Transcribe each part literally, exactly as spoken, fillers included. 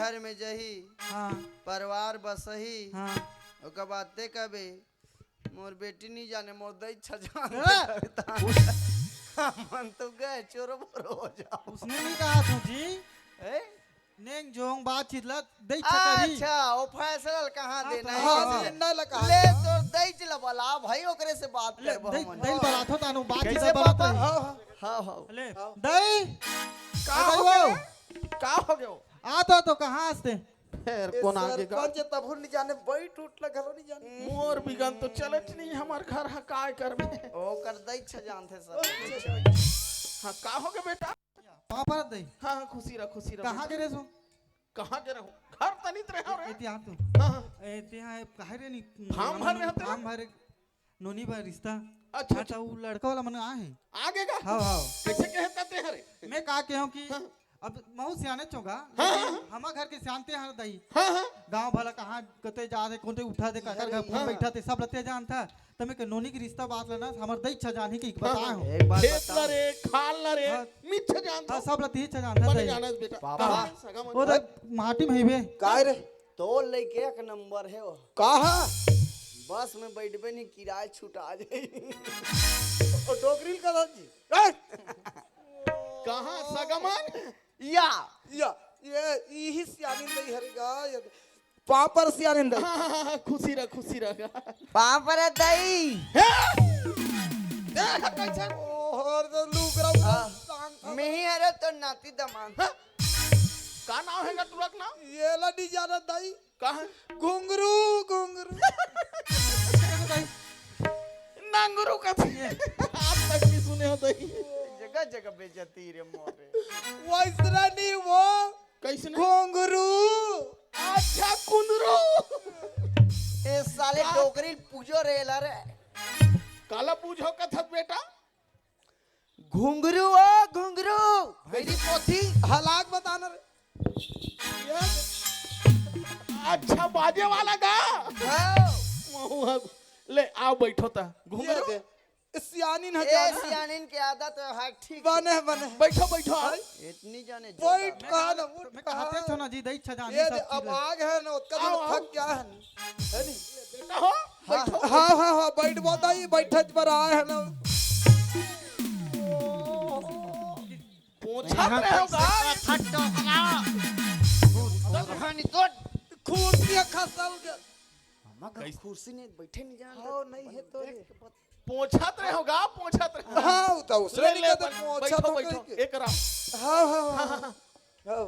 घर में जही, हाँ। परिवार बसही, हाँ। ओकर बाद ते कबे, "मोर बेटी नहीं जाने, मोर दई छजान।" मन तो गए चोरो बोरो हो जाओ। उसने नहीं कहा था जी। ए? नेंग जोंग बातचीत ला दई छकरी। अच्छा, वो फैसला कहाँ हाँ, देना तो है? हाँ, हाँ। ना लगा। ले तोर दई चला बला भाई, ओकरे से बात ले, करबो दई, हमन। दई बलाथो तानो, बातचीत कैसे बलात पापा? रही। हाँ, हाँ। हाँ, हाँ। ले, हाँ। दई। का हो गयो? का हो गयो? आ तो, तो कहाँ हस्ते? फेर ए कोन आगे का? सरपंच तभुर नहीं जाने, बैठ उठ ला घलो नहीं जाने। मोर बिगन तो चलत नहीं, हमार घर हा काय करबे? ओकर दई छजान थे सब। हाँ, का हो गयो बेटा? पापा दई। हाँ, हाँ, खुशी रह, खुशी रह कहाँ बेटा। के रे सो? कहाँ के रहूं? घर तनित रहे हो रे। एती आ तू। हाँ, हाँ। एती आ, काहे रे नी-, फार्म भर रहे होते ना? फार्म भरे नोनी बर रिश्ता। अच्छा, हाँ, अच्छा। तो उ लड़का वाला मन आहे। आगे का? हाँ, हाँ। कैसे कहता ते हरे? मैं का कहूँ कि हाँ। अब महू सियाने चोगा, हाँ, लेकिन हाँ। हमा घर के सियानते हर दई। हाँ, हाँ। गाँव भला कहाँ कते जा दे, कोते उठा दे, काकर घर फोन हाँ। बैठा ते, सब लते जानता। त मैं के नोनी के रिश्ता बात लेना, हमर दई छजान ही के हाँ, बता हाँ। हो। एक बात खेत बता। ला रे, खाल ला रे, हाँ। मिछ जानता। हाँ, सब लते ही छजान था बने दई। जाना है बेटा। पापा। हाँ, सगा मन। वो तो माटी में ही बे। काय रे? तो लइके एक नंबर है वो। कहा? बस में बैठबे नहीं, किराया छुटा जाए। ओ डोकरी का जी। ए! कहाँ सगा मन? या। या, ये, यही सियानी नहीं हरेगा, ये पापर सियानी नहीं। खुशी रह, खुशी रह। पापर दई। हे! देख कैसे ओहर तो लुक रहा हाँ। शांत था। मैं ही हरे तो नाती दमान। हाँ? का नाम है का टुरक नाम? ये ला नहीं जाना दई। का है? घुंगरू, घुंगरू। नंगरू का थी। आज तक नहीं सुने हो दई। जगह जगह बेइज्जती रे मोरे। वैसरा नहीं वो। कैसने? घुंगरू। अच्छा, कुंदरू। ए साले का? डोकरी पूजो रे ला रे। काला पूजो कथत बेटा? घुंगरू ओ घुंगरू, मेरी पोथी। हलाक बताना रे। ये अच्छा, बाजे वाला गा। हाँ। महुआ, ले, आओ, बैठो ता। ये घुंगरू। दे। सियानिन ह ए, जाना। सियानिन के आदत है, हाँ, ठीक। बने, बने। बैठो, बैठो, आओ। इतनी जाने बैठ जोरदार। कहा ना, उठ मैं कहा। हाथे छो ना जी, दई छजानी ये सब दे, चीज अब है। आग है ना, उसका आओ, जो थक आओ। गया है ना। है नी? बेटा हो, हाँ, बैठो। हाँ, हाँ, हाँ, बैठ बताई, बैठत पर आए हैं ना। पोछत यहाँ रहे हो पे का? फट टोकरा। उधर कहानी तो कुर्सी खसल के। मामा का कैसे? कुर्सी नहीं बैठे नहीं जान हो, नहीं है तो रे। पोछत रहे हो गा, पोछत रहे हो। हाँ, वो तो उसने ले, नहीं ले, कहते, बैठ-, पोछत बैठो, हो बैठो, कहीं के। एक राम। हाँ, हाँ, हाँ, हाँ। हाँ।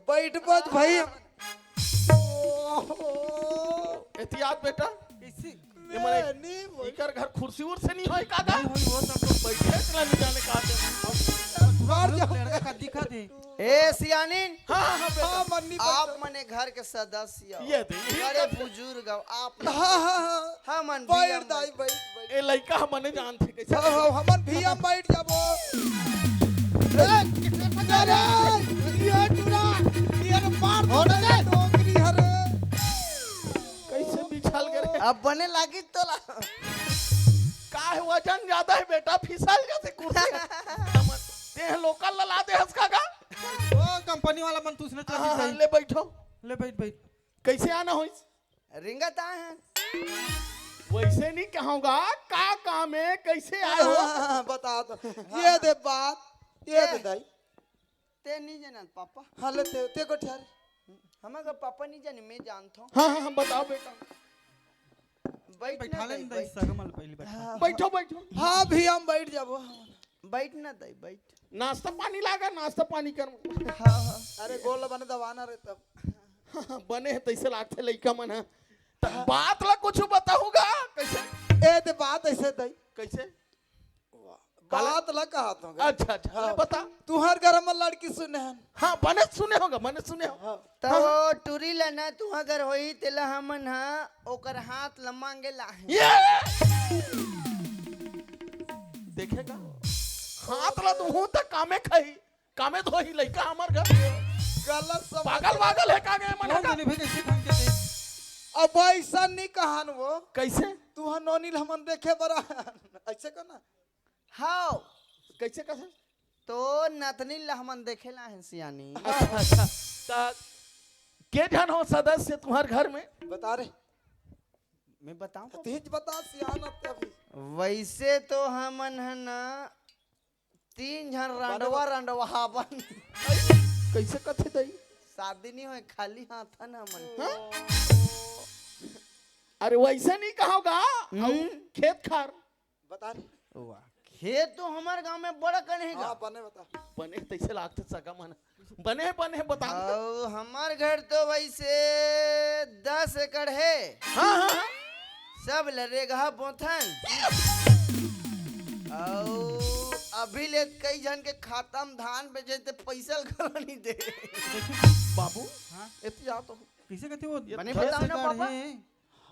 बैठ बस भाई। एहतियात बेटा। कैसी? ये मने नहीं, नहीं, वो इकर घर कुर्सी उर्सी नहीं होय का गा? नहीं होय, वो सब लोग बैठे चला नहीं जाने का आते हैं। बाहर जाओ। लड़का का दिखा दे। ए सियानिन, हाँ, हाँ, हाँ, बेटा। हाँ, मन्नी आप बैठो। मने घर के सदस्य हो। ये दे, ये अरे कर। बुजुर्ग हो, आप हाँ, हाँ, हाँ। हमन भी बैठ हम दाई, बैठ। बैठ, बैठ। ए लइका हमन नहीं जानते कैसे। हाँ, हाँ, हमन भी हम बैठ जाबो। ए, अरे, ये टूरा, ये मार दो, छोड़ दे। डोकरी हरे। कैसे बिछल गए रे? अब बने लागी तोला। का है, वजन ज्यादा है बेटा, फिसल जाते कुर्सी। देह लोकल लला दे हंस का का? ओ, कंपनी वाला मन तू उसने चल हाँ, हाँ, जाई। ले बैठो। ले बैठ, बैठ। कैसे आना होइस? रिंगत आए हैं। वैसे नहीं कहूँगा, का काम है, कैसे आए हो? हाँ, हाँ, हाँ, बता दो। ये दे बात, ये ये। दे दाई। ते नहीं जानत पापा। हाँ, ले ते, ते को ठहर। हम अगर पापा नहीं जाने, मैं जानता हूँ। हाँ, हाँ, हाँ, बताओ बेटा। बैठ ना बैठा ले दाई, नहीं दाई, बैठ। सगमल पहली बैठा। हाँ, बैठो, बैठो। हाँ, भी हम बैठ जाबो। बैठ ना दाई, बैठ। नाश्ता पानी लागा, नाश्ता पानी कर। हाँ, हाँ। अरे गोल बने दबाना रे तब। बने है तैसे लागथे लइका मन ह। त बात ला कुछ बताऊंगा कैसे? ए ते बात ऐसे दाई। कैसे? काला? बात ला कहा तो। अच्छा, अच्छा, हाँ। ले बता। तुहर घर में लड़की सुने हन। हाँ, बने सुने होगा, बने सुने हो। हाँ। त वो टूरी ला ना, तुहा घर होई, तेला हमन हा ओकर हाथ ला मांगे ला है। ये! देखेगा? हाथ ला तुहू त कामे खाई, कामे धोही लइका हमर घर। गलत समझ पागल वागल है का गे मन कौन का? जाने भाई कैसे ढंग के थे? अब ऐसा नहीं कहान वो। कैसे? तुहा नोनी ला हमन देखे बरा। ऐसे का ना? हाव। कैसे कहे? तो नतनी ला हमन देखे ला है सियानी। अच्छा, अच्छा। त के झन हो सदस्य तुम्हार घर में? बता रे। मैं बताऊं? तेज बता, सियान अब तभी। वैसे तो हमन ह ना तीन झन रंडवा रंडवा हावन। कैसे कथे दई? शादी नहीं होय, खाली हाथन हमन। हाँ? अरे वैसे नहीं कहोगा, हम्म। अउ खेत खार। बता रे। वाह, खेत तो हमार गांव में बड़ा कन हे गा। हाँ, बने बता। बने तैसे लागथे सगा मन। बने, बने, बता। अउ हमार घर तो वैसे दस एकड़ हे। हाँ, हाँ, हाँ। सब ल रेगहा बोथन। अउ अभी ले कई झन के खाता में धान बेचे ते पैसा ल घलो नहीं दे। बाबू, हाँ? एती आ तो। कैसे कहते वो? ये बने दस बताओ ना एकड़ पापा। हे।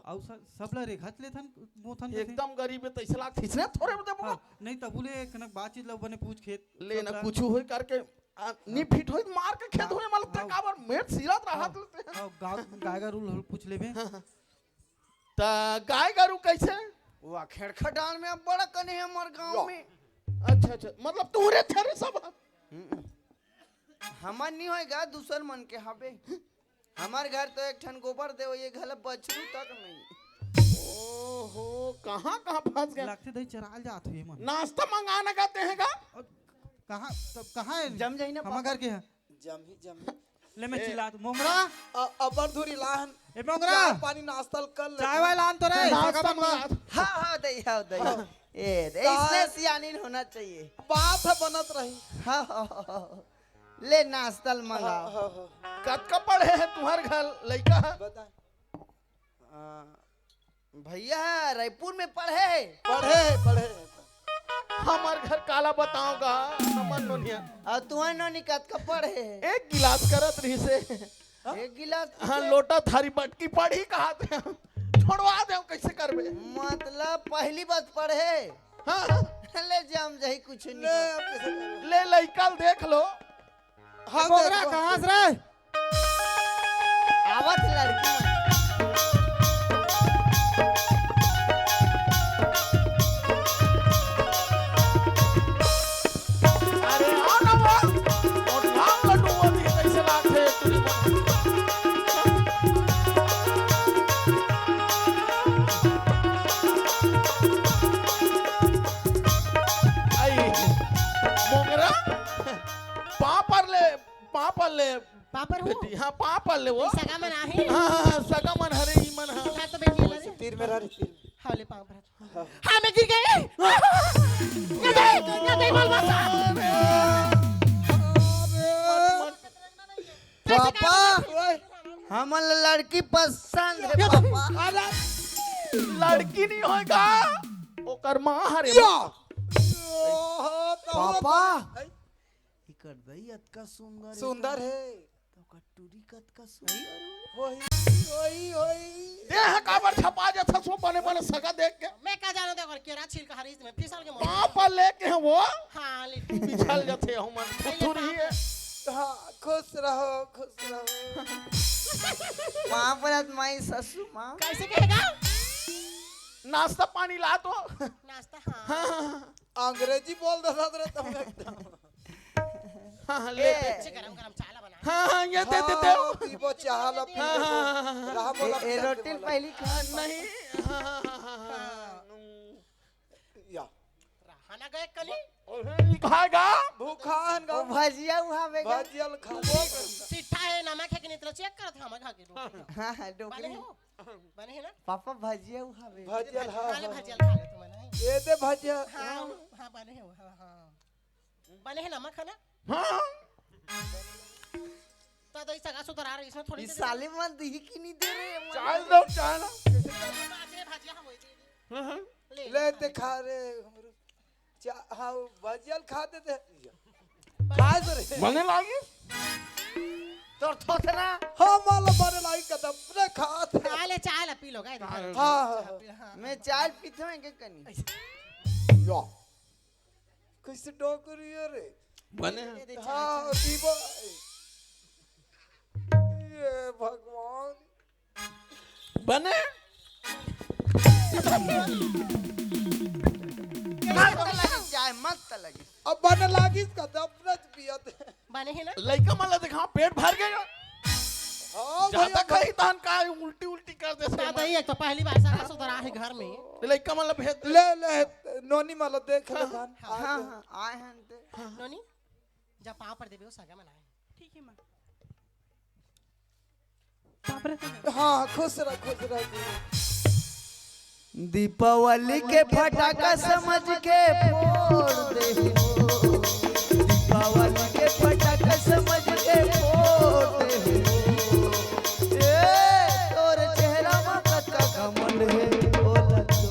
अउ स-, सब ला रेखा लेथन, मोथन लेथन। एकदम गरीब हे, तैसे लागथे इसने थोरे बदे बोल। हाँ, नहीं, तबू ले कनक बातचीत ला बने पूछ खेत, ले सब ना ला। कुछ होय करके, आ, नी हाँ। फिट होय, मार के खेत हाँ, होय, मतलब, ते हाँ। काबर मेट सिरत रहा हाँ। तू ते। हाँ, गाय, गाय गरू ल पूछ लेबे। हाँ, हाँ। त गाय गरू कैसे? वाह, खेड़खा डाल में अब बड़ा कने हे हमर गांव लो। में। अच्छा, अच्छा, मतलब, तोरे थरे सब? हम्म। हमर नी होय गा, दूसर मन के हबे। हमार घर तो एक ठन गोबर देवइया घला बछरू तक नहीं। ओहो, कहाँ, कहाँ फंस गए? लगथे दही चराल जात हे मन। नाश्ता मंगाना का ते हे गा? अ, कहाँ, तब कहाँ हे? जम जाही ना हमार पापा। घर के हे। जम ही, जम ही। ले मैं ए। चिल्लात, मोंगरा। अ-, अबर धुरी लाहन। ए, मोंगरा। चाय पानी नाश्ता ल कर ले। चाय वाय लान तो रे, नाश्ता सगा मंगा। मंगा। हाँ, हाँ, दही, हाँ, दही। हाँ। ए, दे, चाय। इसने सियानी होना चाहिए। बात है बनत रही। हाँ, हाँ, हाँ, हाँ। ले नाश्ता ल मंगा। हाँ, हाँ, हाँ। कतका पढ़े हे तुम्हार घर लइका? बता। आ, भैया रायपुर में पढ़े हे। पढ़े हे, पढ़े हे। हमर घर काला बताओ गा, हमर नोनिया। अउ तुहर नोनी कतका पढ़े हे? एक गिलास करत रहिसे। हाँ? एक गिलास हाँ, पीछे? लोटा थारी बटकी पढ़ी कहा थे। छोड़वा दे, कैसे करबे? मतलब पहली बार पढ़े हे? हाँ, हाँ। ले जम जाही कुछ नहीं। ले, अब कैसे करबे? ले लइका ल देख लो। हाँ, मोंगरा, देखो। कहाँ से रे? आवत लड़की मन। अरे, आ ना बा। और नाम लड्डू वो दी कैसे लागथे, तू आई, मोंगरा, पाँव पर ले, पाँव पर ले, पाँव पर हूँ? बेटी, हाँ, पाँव पर ले वो। सगा मन आहे? हाँ, हाँ, हाँ, सगा मन हरे, ई मन, हाँ। उठा तो बेटी, ले। तीर में रह रही, तीर में। हाँ, ले पाँव पर। हाँ। हाँ, मैं गिर गई। ना दे, ना दे, बोल मत। अरे। पापा, हमन ला लड़की पसंद हे, पापा। अरे, लड़की नहीं होय गा, ओकर माँ हरे। या। ओहो, तो पापा। इकर दई अतका सुंदर हे सुंदर का? हे। तो कटुरी कतका सुंदर हे। होई, होई, होई। देह काबर छपा जाथस वो बने बने सगा देख के। मैं का जानों, देखो, केरा छिलका हरिस में फिसल के मर पाँव पर लेके हे वो। हाँ, ले। पिछल जाथे हमन। नहीं, खुथुर ही हे। हाँ, खुश रहो, खुश रहो। पाँव परत माई ससु माँ। कैसे कहेगा? नाश्ता पानी ला तो। नाश्ता, हाँ। हाँ, हाँ, हाँ। अंग्रेजी बोल दे साथ रे तुम एकदम। हाँ, हाँ, ले, ए। ले। अच्छे गरम गरम चाय ला बना। हाँ, हाँ, ये दे देते हो। हाँ, पीबो चाह ला, पी हाँ, लेबो। हाँ, हाँ, हाँ, हाँ। रहा बोला, ए, ए, रोटी पहली खा। हाँ, नहीं। हाँ, हाँ, हाँ, हाँ, हाँ। या। रहा ना गए कनी। ओहे, ई खाएगा? भूखा हन गा। ओ, भजिया उहावे गा। भजिया ल खा ले। सिट्ठा हे, नमक हे कि नहीं, तेला check करत हे, हम खा के डोकरी। हाँ, हाँ, डोकरी। बने हो? बने हे ना? पापा, भजिया उहावे। भजिया ल, हाँ, खा ले, हाँ। भजिया ल खा ले तुमन, हैं? ये दे भजिया। हाँ, हाँ, बने हे, हाँ, हाँ। बने हे नमक हे ना? हाँ। तो दही सगा सुधरा रही, इसमें थोड़ी ई सी साले मन दही की नहीं दे रहे हैं, मन चाय दो, चाय ना। बात है, भजिया हम वही दे दे। हाँ, हाँ। ले, ले, ले, ते खा खा ले। रे, हमरो चा-, हाँ, वो भजिया ल खा देते हैं। खा तो रे। बने लागी? तोर थोथना। हाँ, माला बने लागी कदम, अपने खा थे। चाय ले, चाय ले, पी लो, गाय दे। हाँ, हाँ, हाँ। हाँ। मैं चाय पीते हैं, क्या करनी? या। कैसे डोकरी है रे? बने। ये दे, हाँ, चाय, चाय। पीबो। ये भगवान। बने। मस्त लगी चाय, मस्त लगी। अब बने लागिस का तो अपना पियत। बने हे ना? लइका मन ला देखा, पेट भर गया। हाँ, ज्यादा भैया। खाही तहन का उल्टी उल्टी कर देथे। दादा, ये तो पहली बार सगा सुधरा है घर में। लइका मन ला भेज दे। ले, ले, नोनी मन ला देख ले तहन। हाँ, हाँ, आए हैं ते। नोनी, जा पाँव पर देबे, ओ सगा मन आए। ठीक है माँ। हाँ, खुश रह, खुश रह। दीपावली के फटाका समझ के फोड़ दे हो। दीपावली के फटाका समझ के फोड़ दे हो। ए, तोर चेहरा में कतका घमंड है, ओ लखो।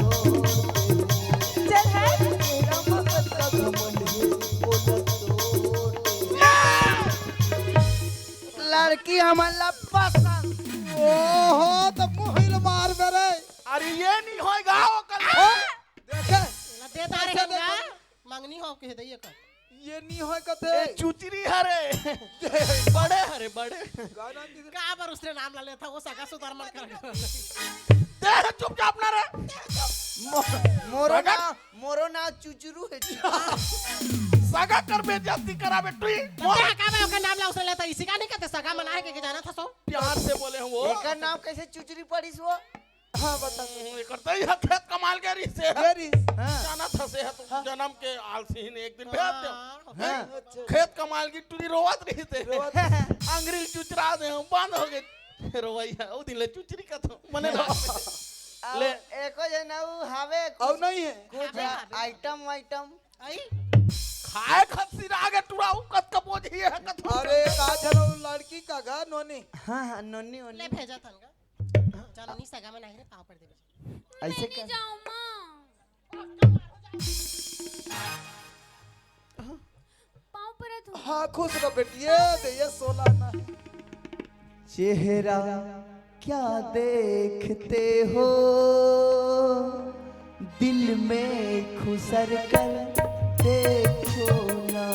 चल है। चेहरा में कतका घमंड है, ओ लखो। लड़की हमन ला पसंद। ओहो, त मुहिल मार मेरे। अरे ये नहीं होएगा, वो कर। हाँ? देखे? ला दे तारे कैसे हम ना। देखो? मंगनी हो के दइए कर। ये नहीं होए कथे। ए, चुचरी हरे। बड़े हरे, बड़े। गाना किधर? का बर उसने नाम ला लेता, वो सगा सुधार मत कर। दे चुपचाप ना रे। मो-, मोरो बगड़। ना मोरो नाव चुचरू हे। सगा कर बेइज्जती कराबे टुई। तब ते का बे ओकर नाम ला उसने लेता, इसी का नहीं कहते सगा मना है के, के जाना था सो। प्यार से बोले हूँ वो। एकर नाम कैसे चुचरी पड़िस वो? हाँ, बता। हम्म, एकर तो यह खेत कमाल के रिश्ते है। ये रिस-, हाँ। जाना था से है तो हाँ। जन्म के आलसी ही ने एक दिन भेज दे। हाँ। हाँ। अच्छा। खेत कमाल की टुरी रोवत रही थे। रोवत। अंग्रेज चुचरा दे, हम बंद हो गए। रोवई है, वो दिन ले चुचरी का तो मने रोवा। अब ले। एको जन अउ हावे अउ कुछ, नहीं है। कुछ हावे, हावे। आइटम वाइटम। आई? खाए खत सिरा के टुरा उ कत का बोझ ही है कत। अरे का झन उ लड़की का गा नोनी। हाँ, हाँ, नोनी, ले ओनी। भेजा थन गा। चलो नी सगा में नहीं रे, पाँव पर दे। ऐसे नहीं कर। जाओ माँ। पाँव परत हूँ। हाँ, खुश रहो बेटी, ये दे, ये सोला ना। चेहरा क्या देखते हो, दिल में खुसर कर देखो ना,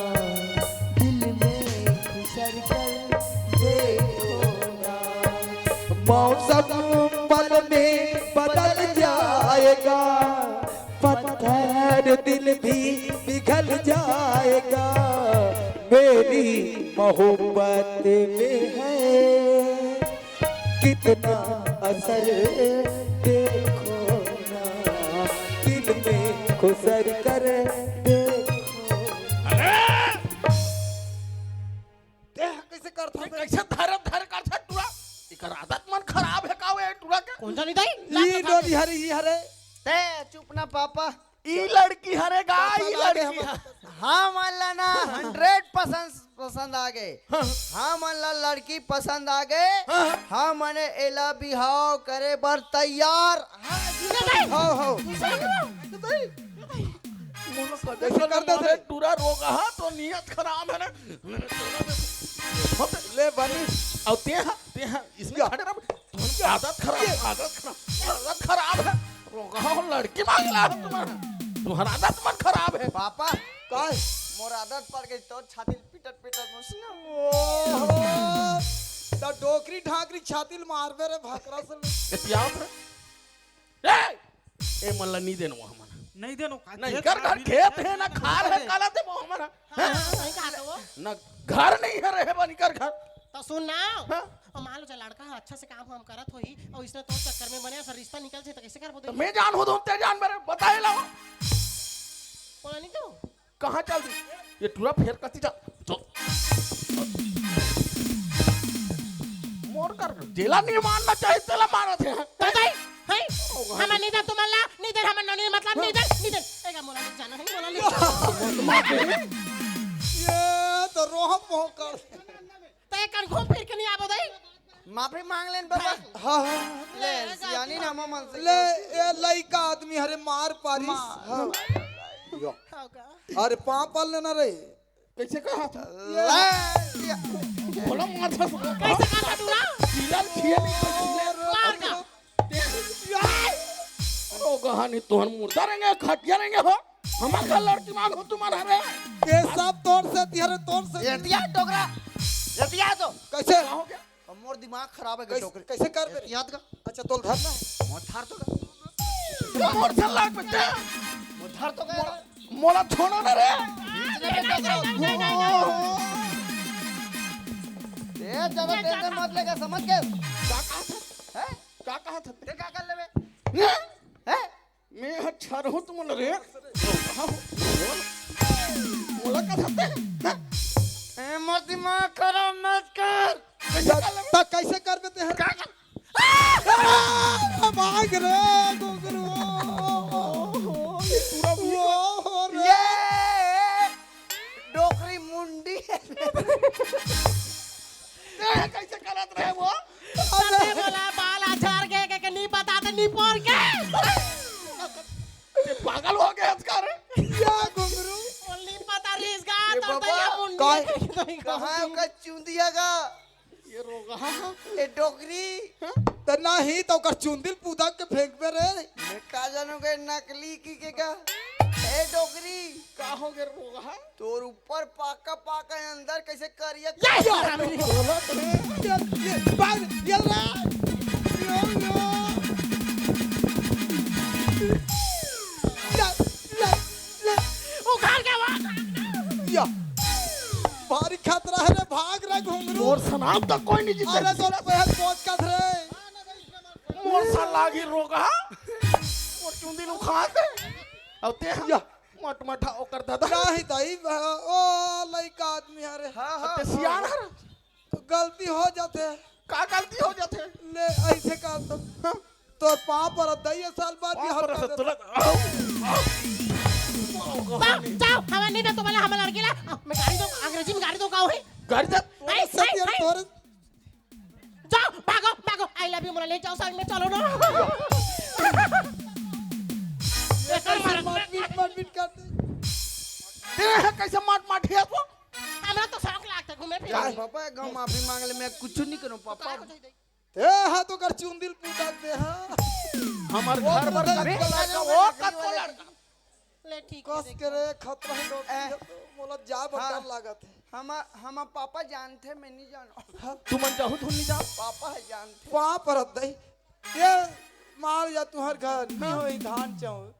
दिल में खुसर कर देखो ना। मौसम पल में बदल जाएगा, पत्थर दिल भी पिघल जाएगा। मेरी मोहब्बत में है कितना असर, देखो ना, दिल में खुसर कर देखो। अरे! देख कैसे करत हवे। कैसे धरत धर करत हे टुरा? एकर आदत मन खराब हे का वे टुरा के? कौन जानी दाई? ई डोरी हरे, ई हरे। ते चुप ना पापा। ई लड़की हरे गा, ई पसंद आ गए लड़की हमन। हरे। हमन ला ना हंड्रेड पसंद, पसंद आ गए। हाँ। हमन ला लड़की पसंद आ गए। हाँ। हमन एला बिहाव करे बर तैयार। हाँ, जी, हाँ, हाँ। मोला कैसे कर दे रे? टुरा रोगहा तो नियत खराब है ना। ले बनी। अउ ते हा, ते हा, इसमें या। खड़े रह। तुम्हारी आदत खराब, ये। आदत खराब, आदत खराब है। रोगहा हो लड़की मांग ला है तुम्हारा। तुम्हारा आदत मन खराब है। पापा, काय? मोर आदत पड़ गई तो छाती पिटत पिटत मुसना। ओहो, त डोकरी ढाकरी छाती ल मारबे रे भकरा से। एतियावत रे। ए! ए मन ला नी देनो हमन। नहीं देनो का? नहीं, खेत कर, कर खेत है ना, खार है, काला देबो हमन। हाँ, हाँ, सही कहा तो वो। ना घर नहीं है रहे बनी कर घर। तो सुन ना। हाँ? अब मान लो, चल लड़का है, अच्छा से काम हम करत होई, और इसने तो चक्कर में बने, सर रिश्ता निकल से, तो कैसे करबो तो दे? मैं जान हो तो ते जान मेरे, बताए लाओ। बोला नहीं तो। कहाँ चल रही? ये टुरा फेर कति जा। चल। मोर कर जेला नहीं मारना चाहिए, तेला मारत हे। तो दाई, हैं? ओ, हम नहीं दे तुमन ला, नहीं दे हमन नहीं, मतलब, नहीं दे, नहीं दे। एगा मोला नहीं जाना है, मोला नहीं जाना। ये तो रोहन मोह कर। तय कर घूम फिर के नहीं आबो दाई। माफी मांग लेन बाबा। हाँ, हाँ। ले, ले, सियानी ना ममन से। ले, ए लइका आदमी हरे मार पारिस। मार। हाँ। यो। हाँ का? अरे पाँव पाल लेना रे। कैसे कहा था? ले, या। बोला मार था। कैसे कहा था टुरा? पिलर छिए नहीं तो छिए। मार का? ओ गहानी तोहर मुर्दा रहेंगे, खटिया रहेंगे हो। हमार का लड़की मांग हो तुम्हारा रे। ये सब तोर से, तिहरे तोर से। एतिया डोकरा। एतिया तो। कैसे? का हो गया? अब मोर दिमाग खराब है, कैसे, डोकरे। कैसे कर बे? याद का? अच्छा, तोल धरना है। मोर थार तो का? मोर थार लाग बच्चा। मोर थार तो का? मोला छोड़ो ना रे। खींच ले बे, डोकरा। नहीं, नहीं, नहीं, नहीं। ए, ए, ज्यादा tension मत लेगा, समझ गए? का कहा था? हैं? का कहा था? ते का कर लेबे? हैं? हैं? मैं ह छरहूं तुमन रे। मोला का था ते? हैं? ए, मोर दिमाग खराब मत कर। कैसे कर लेबे? त कैसे करबे ते हर? का कर? अरे भाग रे घुंगरू। ये पूरा ओ, ओ रे। ये डोकरी मुंडी। ए, कैसे करत रहे वो? अरे बोला बाल आछार के, के, के नी पता त नी पोर के। ये पागल हो गया आज का रे? या घुंगरू। बोली पता रिस गा ये तो बाबा, या मुंडी। काय? कहाँ है ओकर चुंदिया का? ये रोगहा। ए डोकरी। त नहीं त ओकर चुंदिल पुदा के फेंकबे रे। मैं का जानू के नकली की के का? ए डोकरी। का हो गे रोगहा? तोर ऊपर पाका पाका, अंदर कैसे करिया या, करिया। या, बोलत रे। ये, ये, बाल, ये ला। यो, यो। या, या, या। उखाड़ के आवाज। या। भारी खतरा है रे, भाग रे घुंगरू। मोर सनाम तक कोई नहीं जीते। अरे तोर पहल पहुंच का रे। मोर सा लागी रोगहा। मोर चुंदी उखाड़ दे। अब ते हम या। मटमठा ओकर दादा। नहीं दाई, ओ लइका आदमी हरे। हाँ, हाँ, अब ते सियान हाँ। हर। तो गलती हो जाथे। का गलती हो जाथे? ले, ऐसे कर तो। हाँ। तोर पाँव पर दइए साल बाद पाँव बिहार पर कर से दे। तुरंत। आओ, आओ। जाओ, जाओ, हवा नहीं दे तुम्हारे, हमारे लड़के ला। आ, मैं गाड़ी दो, अंग्रेजी में गाड़ी दो, का है? गाड़ी दे। आई, सत्य आई, आई। तोरे। जाओ, भागो, भागो। I love you, मोला ले जाओ, संग में चलो ना। ये कैसे मारपीट, मारपीट करते? देख, कैसे माट माट है वो? हमरा तो शौक लागथे घूमे फिरे। जान पापा, एक गाँव माफी मांग ले, मैं कुछ नहीं करूँ पापा। काय कुछ नहीं? ते हा तो कर चुंदिल पूजा दे हा। हमर वो घर बर पूजा कभी वाला लड़का, वो कत को लड़का। ले ठीक है, कस देख। के रे, खतरा ही लोग ए। ये तो मोला जा बर हाँ। डर लागत है। हम, हम पापा जानथे, मैं नहीं जानो। हाँ। तुमन जाहू धुन नहीं जाओ। पापा है जानथे। पाँव परत दई। ये मार जा तुहर घर, नहीं हाँ। होई धान चाउर।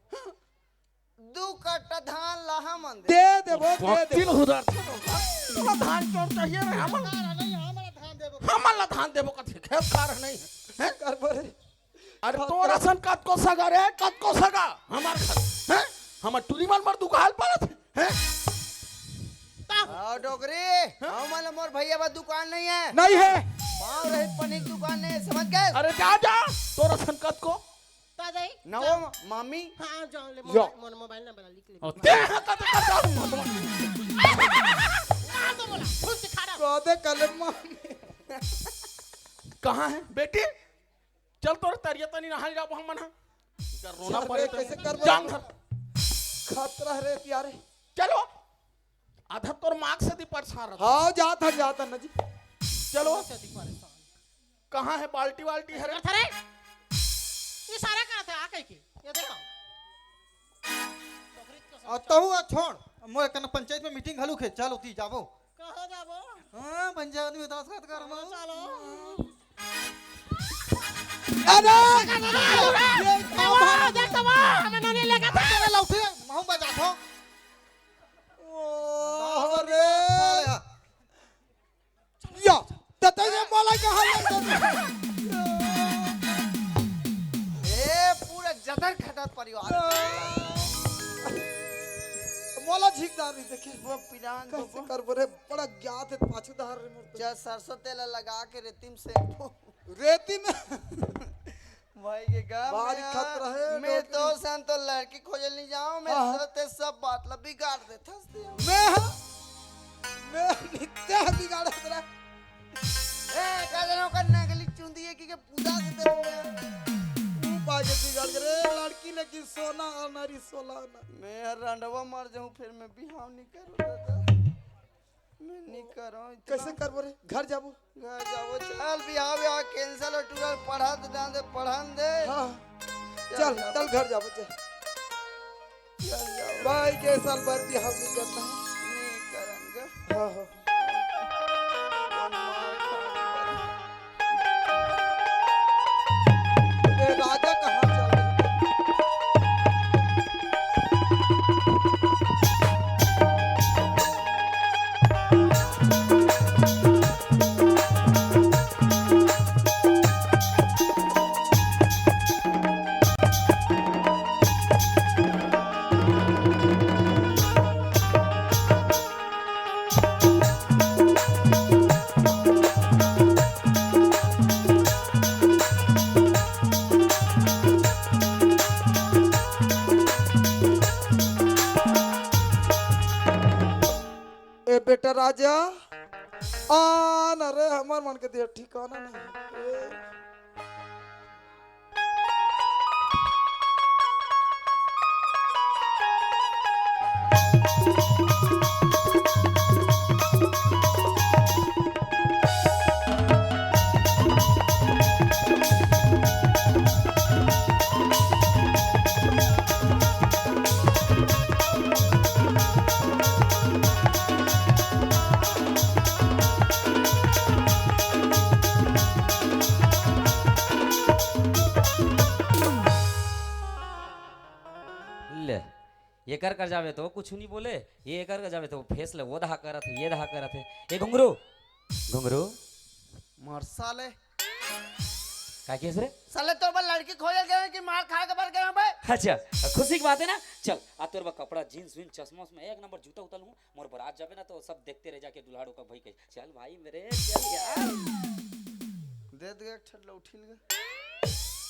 दू कट्टा धान ला हमन दे। दे देबो, दे भक्तिन देबो। उधर। तोला धान चाउर चाहिए रे, हमन। नहीं, हमन ला धान देबो। हमन ला धान देबो कथे, खेत खार नहीं है। हैं? करबो रे। अरे तोर असन कतको सगा रे, कतको सगा। हमार घर, हैं? हमार टूरी मन मर दुकाल परत है, हैं? आओ डोकरी, हाँ? हमन ला मोर भैया बा दुकान नहीं है। नहीं है। पाँव रहित पनीर दुकान नहीं है, समझ गए? अरे जा, जा, तोर असन कतको। का जाई? नवो जाओ। मामी। हाँ, जाओ, ले जाओ। मोबाइल, मोर मोबाइल नंबर लिख ले। ओ, ते हा कत कर जाओ। कहाँ तो बोला? फुल दिखा रहा। कदे कलम मामी। कहाँ है बेटी? चल तोर तरिया तनी नहाए जाबो हमन हा। इनका रोना चल पड़े रे, तो कैसे करबो? जान धर। खतरा रे प्यारे। चलो। आधा तोर मार्क्स से दी परेशान रहता। हाँ, जात हन, जात हन ना जी। चलो। से दी परेशान। कहाँ है बाल्टी वाल्टी है रे? अरे, इशारा करत है, आ कह के। ये देखो। आ, तहु आ छोड़। मोर कन पंचायत में मीटिंग घलुक हे, चल ओती जाबो। कहाँ जाबो? हाँ, पंचायत में दस खत कर हाँ, चलो। अरे! ये क्या बात? देख तो वो, हमें नोनी लेकर था। अरे लौटे, महूं बजा दो। ओ, अरे! या, त तैं ये मोला कहाँ ले जाबे? ए, पूरा जदर खदर परिवार। मोला झिकदार नहीं देखे। वो पिरान कैसे तो करबो रे? बड़ा ज्ञात है, पाछू धार रे मोर तो। जा सरसों तेल लगा के रेती में से। रेती में? भाई के का बारी मैं, खतरा है, मैं डोकरी। दोस्त हन तो लड़की खोजल नहीं जाऊं, मैं हाँ, हाँ। सब, ते सब बात ला बिगाड़ देथस ते। मैं, हाँ? मैं नित्य बिगाड़त रहा। ए, का जानो का नकली चुंदी है कि के पूजा के दे। ऊ बाजे बिगाड़ के रे, लड़की लेकिन सोना अना री सोना अना। मैं हर रंडवा मर जाऊं, फिर मैं बिहाव नहीं करूं दादा। मैं नहीं करो इतना। कैसे करबो रे? घर जाबो? घर जाबो, चल बिहाव, बिहाव cancel हो चुका है, पढ़ा दे, जान दे, पढ़न दे। हाँ। चल, चल, जाबो। चल घर जाबो, चल। चल जाओ। भाई, के साल भर बिहाव नहीं करना है। नहीं करन गा। हाँ, हाँ। ए, राजा कहाँ चल रहे? आजा, आन रे, हमर मन के दे ठिकाना नहीं। ए। ले, एकर कर जावे तो कुछ नहीं बोले, ये एकर कर जावे तो फेस ले वो दहा करत हे, ये दहा करत हे। ए घुंगरू, घुंगरू। मर साले। का किहस रे? साले तोर बर लड़की खोजे गए कि मार खा के बर गए बे? अच्छा, खुशी की बात है ना। चल, आ तोर बर कपड़ा, जींस वींस, चश्मा उश्मा, एक नंबर जूता उता लूं। मोर बरात जाबे ना तो सब देखते रह जाके दुल्हा डोका भाई कही, "चल भाई मेरे, चल यार।" दे दे एक ठन लौठी लगे।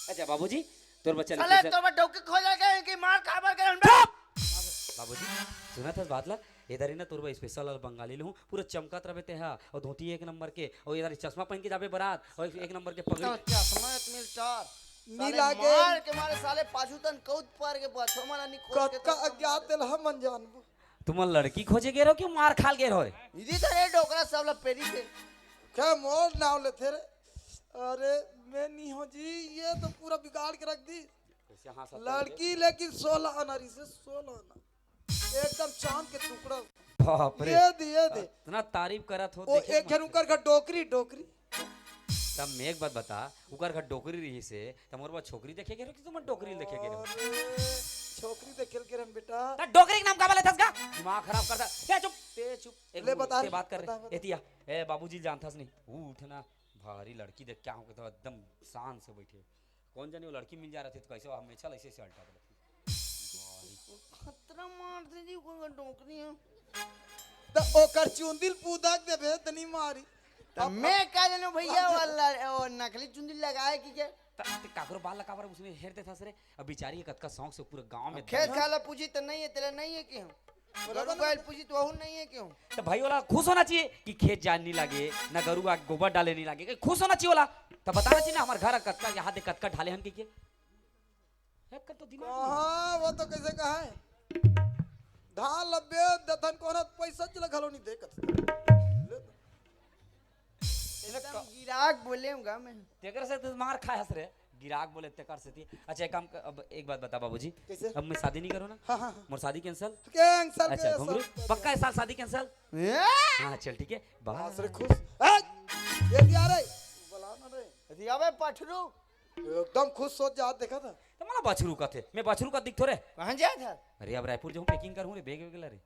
अच्छा बाबूजी, तोर बच्चा साले लेके चल। तोर बर डौकी खोजे गए कि मार खा बर गए बे? चुप! बाबूजी, सुनत हस बात ला? इधर ही ना तोर बर स्पेशल वाला बंगाली लूं, पूरा चमकत रहे ते हा, और धोती एक नंबर के, और इधर चश्मा पहन के जाबे बरात, और एक नंबर के पगड़ी। तो चश्मा एक मिल चार। नी साले लागे। मार के मारे साले पाछू तन कौद पार के पाछो मना नी खोज के कतका तो अज्ञात तेल हम मन जानबो। तुमन लड़की खोजे गे रहो कि मार खाल गे रहो रे? इदी तो रे डोकरा सब ला पेरी थे। क्या मोर नाव लेथे रे? अरे मैं नहीं हो जी, ये तो पूरा बिगाड़ के रख दी। कैसे हाँ सत्तर हो गए? लड़की लेकिन सोलह आना रही से, सोलह आना, एकदम चांद के टुकड़ा। बाप रे। ये दे, ये दे। इतना तारीफ करत हो, ओ, देखे एक मत। जन उकर घर डोकरी, डोकरी। तब मैं एक बात बता, उकर घर डोकरी रही से, त मोर बर छोकरी देखे गे रहो कि तुमन डोकरी देखे गे रहो? अरे, छोकरी देखे के रहन बेटा। त डोकरी के नाम काबर लेथस गा? दिमाग खराब करता। ते चुप, ते चुप। एक ले मिनट, बता ते रे, बात कर बता, रे। बता। एतिया, ए बाबूजी जानथस नहीं, उठ ना, भारी लड़की देख क्या हो के तो एकदम शान से बैठे। कौन जाने वो लड़की मिल जा रही थी तो कैसे हमेशा ऐसे ऐसे अल्टा करती। खतरा मार दे जी, कोई डोकरी है। त ओकर चुंदिल पूदक देबे, तनी मारी। त अब मैं का जानू भैया, वाला, ओ नकली चुंदी लगाए कि के? त, त काकरो बाल ला काबर उसमें हेर देथस रे? अब बिचारी के कतका शौक से पूरे गांव में खेत दंगा। खाला पूछी त नहीं है, तेला नहीं है कि हम? बोला गरू बना। गाय पूछी त वहू नहीं है कि हम? त भाई वाला खुश होना चाहिए कि खेत जाए नहीं लागे, ना गरू आ गोबर डाले नहीं लागे, खुश होना चाहिए वाला। त बताना चाहिए ना, हमार घर कतका, यहाँ दे कतका ढाले हन कि के? एक कर तो दिमाग नहीं। हाँ, वो तो कैसे कहा है? धान लब्बे दथन कोहना पैसा चला घलो नहीं दे कत। एकदम गिराक बोले हूँ गा मैं। तेकर से तू मार खाए हस रे, गिराक बोले तेकर से ती। अच्छा, एक काम कर, अब एक बात बता बाबूजी। कैसे? अब मैं शादी नहीं करूँ ना? हाँ, हाँ, हाँ। मोर शादी cancel? Cancel अच्छा, के घुंगरू, सब पक्का इस साल शादी cancel? ए? हाँ, चल ठीक है, बस। बस रे खुश। ए, ये दिया रे। बुला ना रे। अरे अबे पठरू। एकदम खुश सोच जात देखा था। त मला बछरू कथे, मैं बछरू का दिख थोरे। कहाँ जात हस? अरे अब रायपुर जाऊँ, packing करूँ रे, bag वैग ला रे।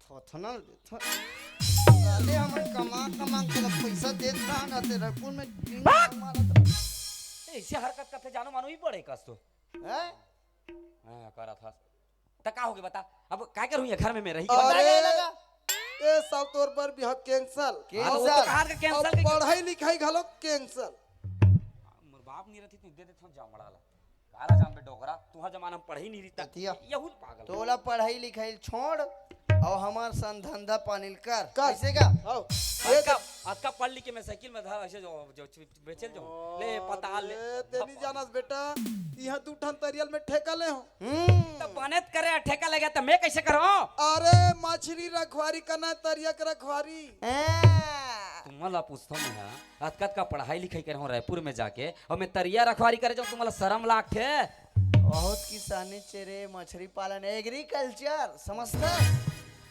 थोथना, थो-, साले हमन कमा, कमा के ला पैसा देत रहा ना, ते रायपुर में टीन भाग! मारत रहा। ऐसे हरकत करथे, जानो मानो ही बड़े कस तो। हैं? हाँ, करत हस। त का होगे बता? अब काय करूँ ये घर में मैं रही के? अरे, बताए लगा। ये सब तोर बर भी cancel। Cancel। हाँ, तो वो तो कहा के cancel अब के पढ़ाई लिखाई घलो cancel। मोर बाप नहीं रहती तो दे देता हूँ जामड़ा ला। काला जाम बे डोकरा, तुहर जमाना में पढ़ाई नहीं रहता। अतिया। यहू पागल। तोला पढ़ाई लिखाई छोड़, और हमार सन धंधा पानी कर। कर। कैसे का? आओ। अतका, अतका पढ़ लिख के मैं साइकिल में धर ऐसे जो, जो बेचल जाऊं। ले, पता ले। अरे, ते नहीं जानस बेटा, यहाँ दू ठन तरियल में ठेका ले हो। हम्म। त बने त करे, ठेका ले गया त मैं कैसे करूं? अरे, मछरी रखवारी करना है, तरिया के रखवारी। हाँ। तुमन ला पूछता हूँ मैं, हाँ? अतका, अतका पढ़ाई लिखाई करे हो रायपुर में जाके, और मैं तरिया रखवारी करे जाऊँ, तुमन ला शर्म लागथे? बहुत किसानी चेरे, मछरी पालन, agriculture, समझता?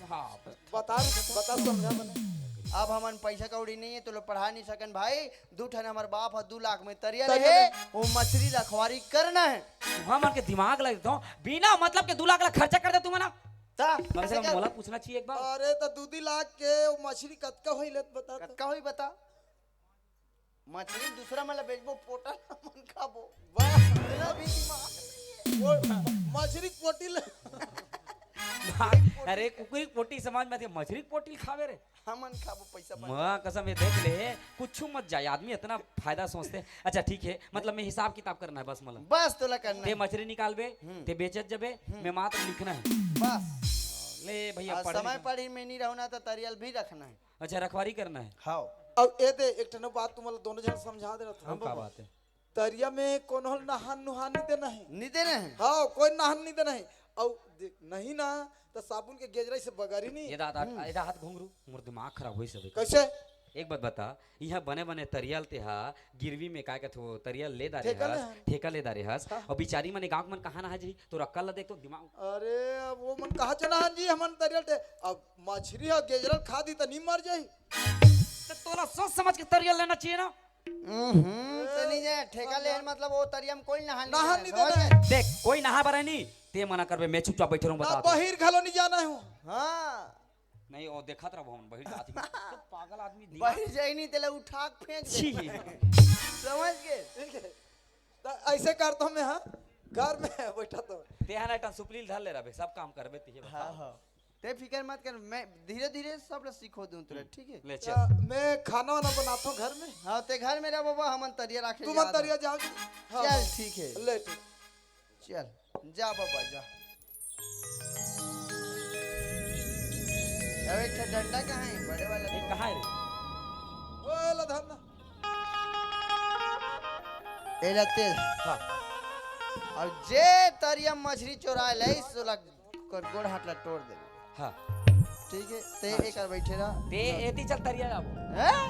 हाँ। बता, बता, समझा बने। अब हमन पैसा कौड़ी नहीं है, तो लोग पढ़ा नहीं सकन भाई। दू ठन हमर बाप ह दू लाख में तरिया ले तरिया हे, ले। वो मछरी रखवारी करना है। तुहा मन के दिमाग लग देता हूँ, बिना मतलब के दू लाख ला खर्चा कर दे तुमन। ता, कम से कम मोला पूछना चाहिए एक बार। अरे, तो दू दी लाख के वो मछरी कतका होई ले बता तो। कतका होई बता? मछरी दूसरा मन ला बेचबो, पोटा ला मन खाबो। वाह। इतना भी दिमाग नहीं है। वो मछरी पोटी ले। भाई, अरे, कुकरी पोटी समझ में आती है, मछरी पोटी खावे रे। हमन खाबो पैसा बना। माँ कसम, ये देख ले, कुछ मत जाए, आदमी इतना फायदा सोचते। अच्छा, ठीक है, मतलब, मैं हिसाब किताब करना है बस, मतलब। बस तोला करना ते है। मछली निकालबे, हम्म। ते बेचत जबे, हम्म। मैं मात्र लिखना है। बस। ले भैया, और पढ़ समय लिख। पढ़ी में नहीं रहना तो तरियल भी रखना है। अच्छा, रखवारी करना है। हाँ। अब ए दे, एक ठन बात तुमन ला दोनों झन समझा दे रहा था। हाँ, का बात है? तरिया में कोनो नहान नुहान नहीं देना है। नहीं देना है। हाँ, कोई नहान नहीं देना है। और दे-, नहीं ना, तो साबुन के गेजरा से बगारी नहीं। ये दादा, हम्म। ये हाथ घुंघरू, मोर दिमाग खराब होई सबे। कैसे? एक बात बता, इहाँ बने बने तरियल ते हा गिरवी में काय कथो तरियल ले दारे ठेका ले हस, हन। ठेका ले दारे हस, हाँ। और बिचारी मने गाँव के मन कहाँ नहा जही, तोर अक्कल ला देख तो दिमाग। अरे, अब वो मन कहाँ चना हन जी, हमन तरियल ते, अब मछरी हा गेजरल खा दी त नहीं मर जाही। तो तोला सोच समझ के तरियल लेना चाहिए ना। हम्म, तो नहीं जाए, ठेका ले, मतलब वो तरिया में कोई नहा नहीं नहा जाए, नहीं समझ देना गए? है। देख, कोई नहा बर नहीं, ते मना करबे, मैं चुपचाप बैठे रहूँ, ना बता तो। बहिर घलो नहीं जाना है। हाँ। नहीं, वो देखत रहो, हम बहिर जात ही। तो पागल आदमी दिमाग बहिर जाई नहीं, तेला उठा के फेंक दे। छी। समझ गए? ठीक है। तो ऐसे करता हूँ मैं, हाँ, घर में बैठा तो। ते हा ना, टन सुपली धर ले रहे, सब काम करबे, ते ये बता। हाँ, हाँ। ते फिकर मत कर, मैं धीरे-धीरे सब ला सिखो दूँ तुरंत, हम्म। ठीक है? ले चल। आ, मैं खाना वाना बनाता हूँ घर में। हाँ, ते घर में रह बाबा, हमन तरिया राखे तुमन जात तरिया हन। जाओ। हाँ, चल, हाँ। ठीक है। ले, ठीक। चल, जा बाबा, जा। अब एक ठो डंडा कहाँ है? बड़े वाला ये तो। कहाँ है रे? ओ, ला धरना। ए ला तेल। हाँ। और जे तरिया मछरी चोराए ले, सोला कर गोड़ हाथ ला तोड़ दे। हाँ। ठीक है, ते हाँ। एक बार बैठे रहा। ते एती चल तरिया जाबो। हैं?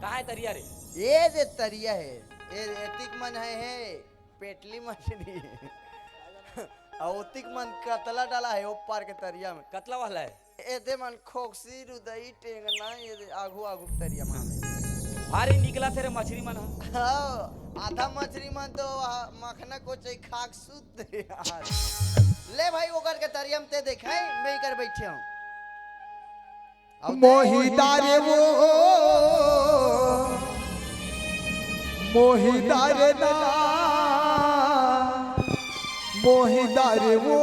कहाँ है तरिया रे? ये जे तरिया है, ये एतिक मन है, है पेटली मछली। और ओतिक मन कतला डाला है, वो पार के तरिया में। कतला वाला है? एदे मन खोकसी, रुदई, टेंगना, ये दे आघू आघू तरिया मामे। भारी निकला तेरे मछरी मन ह। हाँ, आधा मछरी मन तो वहाँ मखना को चाही खाक सुत दे यार। ले भाई, ओकर के तरिया में ते देखाई, मैं कर बैठे हूँ। अब मोहिता रे वो, मोहिता रे ना, मोहिता रे वो,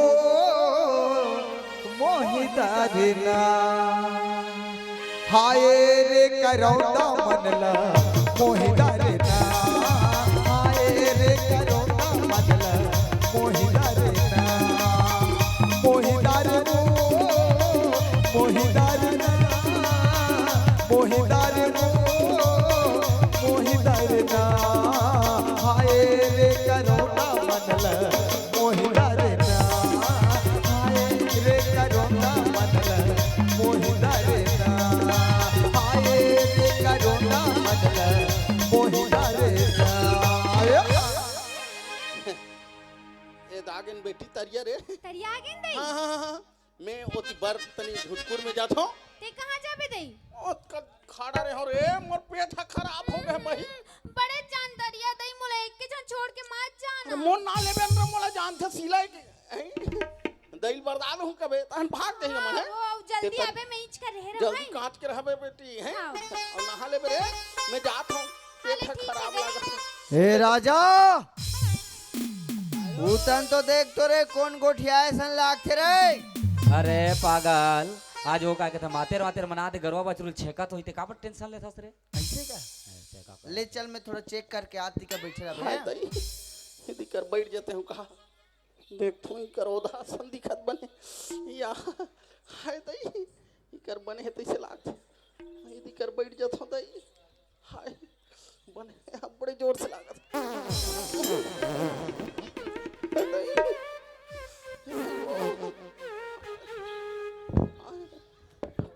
मोहिता रे ना। हाय रे करौंदा मन ला, मोहिता रे ना। हाय रे करौंदा मन ला, मोहिता रे ना। मोहिता रे वो, मोहिता रे ना। मोहिता रे वो, मोहिता रे ना। हाय रे करौंदा मन ला, मोहिता रे ना। हाय रे करौंदा मन ला, मोहिता रे ना। हाय रे करौंदा मन ला, मोहिता रे ना। ए दागेन बेटी तरिया रे। तरिया गेन दई? हाँ, हाँ, हाँ, हाँ। मैं ओती बर तनी घुटकुर में जात हूँ। ते कहाँ जाबे दई? ओतका खड़ा रहे हो रे, मोर पेट ह खराब हो गए भाई। हम्म, बड़े जान तरिया दई, मोला एक के झन छोड़ के मत जाना। अरे मोर ना लेबे न रे, मोला जान थे सिलाई के। हैं? दई ल बरदान हूँ कबे, तहन भाग जाही ना मन, हैं? हाँ, वो, वो जल्दी ते आबे, मैं इच कर रहे रहो जल्दी भाई। काट के रहबे बेटी, हैं? हाँ। और नहा लेबे रे, मैं जात हूँ, हाँ, पेट ले, ह ठीक खराब है, लागत है। ए राजा, उतन तो देख तो रे, कोन गोठियाए सन लागथे रे। अरे पागल, आज वो का कहते मातेर वातेर मना दे, गरवा बछरू छेकत होई ते काबर टेंशन लेथस रे? ऐसे का? ऐसे का? ले चल, मैं थोड़ा चेक करके आती का बैठे रहा हाय भैया। दई, इदी कर बैठ जाते हो कहा। देख तू ही कर ओधा सन दिखत बने। या, हाय दई, इकर बने है तैसे लागथे। इदी कर बैठ जात हो दई। हाय, बने, अब बड़े जोर से लागत।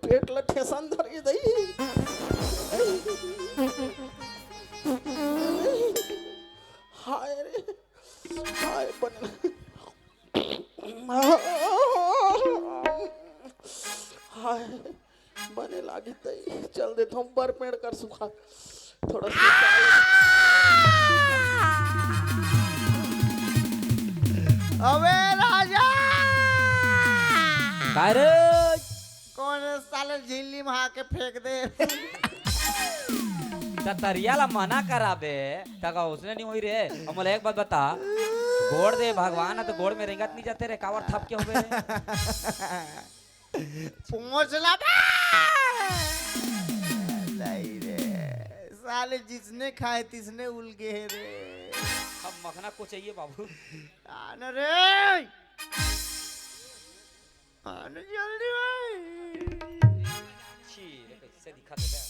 पेट ल ठेसन धर के दई। हाय रे, हाय बने। हाय, बने लागे तई, चल देथों बर पेड़ कर सुखा, थोड़ा सा। अबे राजा! काय रे? कोन साले झिल्ली में आके फेंक दे? त तरिया ला मना कराबे, त का उसने नहीं होई रे। अब मोला एक बात बता, गोड़ दे भगवान है तो गोड़ में रेंगत नहीं जाते रे, कावर थप के होबे रे? पूछ ला बे। नहीं रे, साले जिसने खाए तिसने उलगे है रे। अब मखना को चाहिए बाबू। आन रे। आने जल्दी भाई। छी रे, कैसे दिखत हे बे?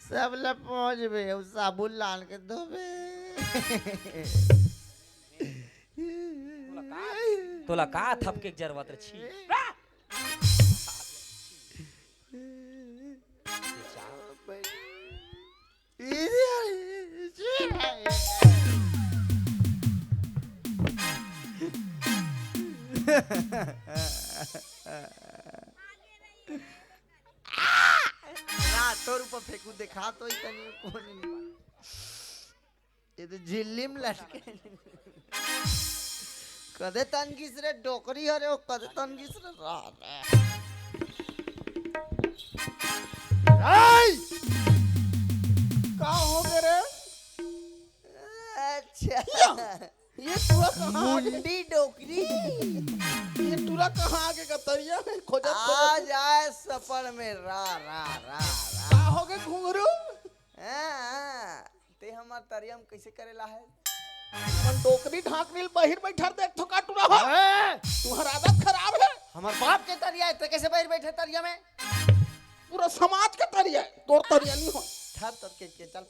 सब ला पोंछबे, अउ साबुन लान के धोबे। तोला का, तोला का थपके के जरूरत रे? छी। रात तोर ऊपर फेंकू, देखा तो ही तनी कोन नहीं। ये तो झिल्ली में लटके। कदे तन गिस रे डोकरी हरे, वो कदे तन गिस रे राम। ए! का हो गे रे? अच्छा। ये टुरा कहाँ आ गे? मुंडी डोकरी। ये टुरा कहाँ आ गे गा तरिया में खोजत आ खोजत? जाए सपड़ में रा, रा, रा, रा। का हो गे घुंघरू? हाँ, हाँ। ते हमर तरिया में कैसे करे ला है? अपन डोकरी ढाकनी ल बहिर बइठर देख थो का टुरा हो? ए! तुहर आदत खराब है। हमर बाप के तरिया है, ते कैसे बहिर बइठे तरिया में? पूरा समाज के तरिया है, तोर तरिया नहीं हो। धर तोर के, के चल।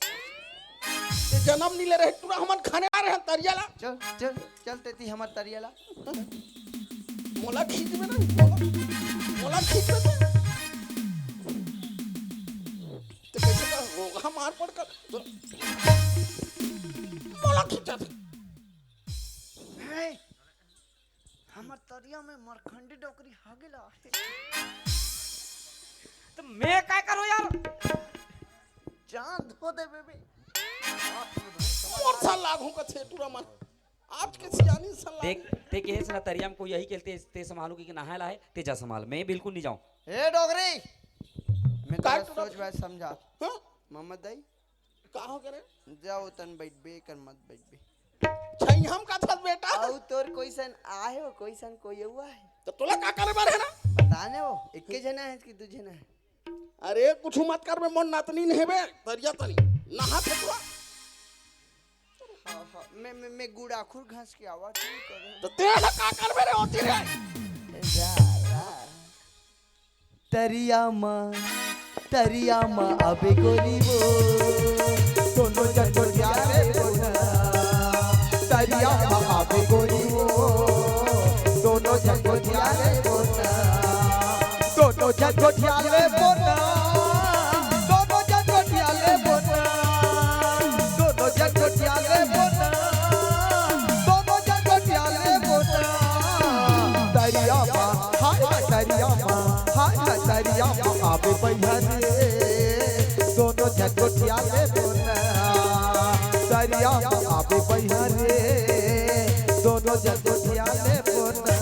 ते जनम नहीं ले रहे टुरा, हमन खाने आ रहे हैं तरिया ला। चल, चल, चल तेती हमर तरिया ला। मोला खींच में ना, मोला, मोला खींच में ना। ते कैसे का रोगहा मार पड़ कर मोला खींचा थे। हे, हमर तरिया में मरखंडी डोकरी हागे ला। तो मैं काय करो यार? जान धो दे बेबे। मोर साल लागू का छे टुरा मन। आज के सियानी सलाह। देख, ते कहे से ना तरिया में कोई यही खेलते, ते संभालू कि नहाए ला है, ते जा संभाल, मैं बिल्कुल नहीं जाऊँ। ए डोगरी, मैं काय तोरा टुरा? सोच बात समझा। हाँ? मोहम्मद दाई। का हो करे? जाओ तन बैठ बे, कर मत बैठ बे। छैया हम का था बेटा? आऊ तोर कोई सन आहे हो, कोई सन कोई हुआ है? तो तोला का करे बार है ना? बता ने वो, इक्के जना है कि दू जना है? अरे कुछ मत कर बे, मोर नतनी नहीं बे, तरिया तनी। नहा फेंकवा। हाँ, हाँ, मैं, मैं, मैं गुड़ाखुर घास के आवा, ठीक करे। तो तेरा का कर मेरे होती रे? जा, जा। तरिया मा, तरिया मा आबे गोरी वो, दोनों जन गोठिया ले बोना। तरिया मा आबे गोरी वो, दोनों जन गोठिया ले बोना। दोनों जन गोठिया ले बोना, दोनों जन गोठिया ले बोना, दोनों जन गोठिया ले बोना, दोनों जन गोठिया ले बोना। तरिया मा, हाय हाय तरिया मा, हाय हाय तरिया मा, आबे बइहा रे, दोनों जन गोठिया ले बोना। तरिया मा आबे बइहा रे, दोनों जन गोठिया ले बोना।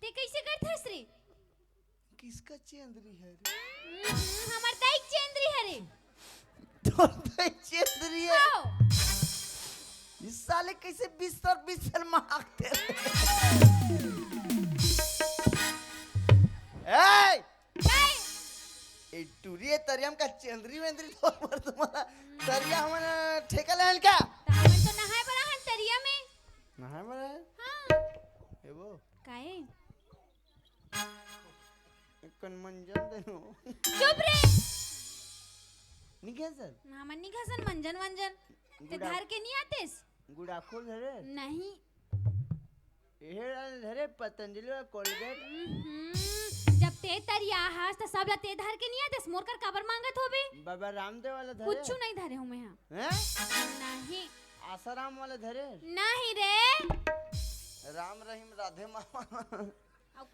ते कैसे करथस रे? किसका चेंदरी है रे? हम्म, हमर दाई के चेंदरी है रे। तोर दाई चेंदरी है? हाँ। इस साले कैसे बिस्तर बिस्तर मांगते रे? ए! काय? ए टुरी ए तरिया म का चेंदरी वेंदरी तोर बर तुम्हारा तरिया हमन ठेका लेहन का? त हमन तो नहाए बर आहन तरिया में। नहाए बर है? हाँ। ए वो। काहे? कन मंजन देनो। चुप रे। निघे सर। हमन निघे सन मंजन वंजन। ते गुड़ा- धर के नहीं आतेस? गुड़ाखो धरे? नहीं। एहे वाला धरे पतंजलि वाला कोलगेट। हम्म, जब ते तरिया हस त सब ला ते धर के नहीं आतेस, मोर कर काबर मांगत होबे? बाबा रामदेव वाला धरे? कुछ नहीं धरे हूँ मैं यहाँ। हैं? नहीं। आसाराम वाला धरे? नहीं रे। राम रहीम राधे मामा। अब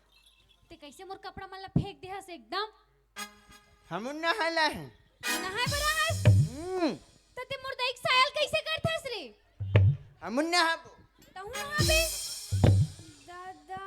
ते कैसे मोर कपड़ा मन ला फेंक दे हस एकदम? हमन नहाए ला है। नहाए बर आहस? हम्म। त ते मोर दाई के साया ल कैसे करथस रे? हमन नहाबो। तहूँ नहाबे? दादा।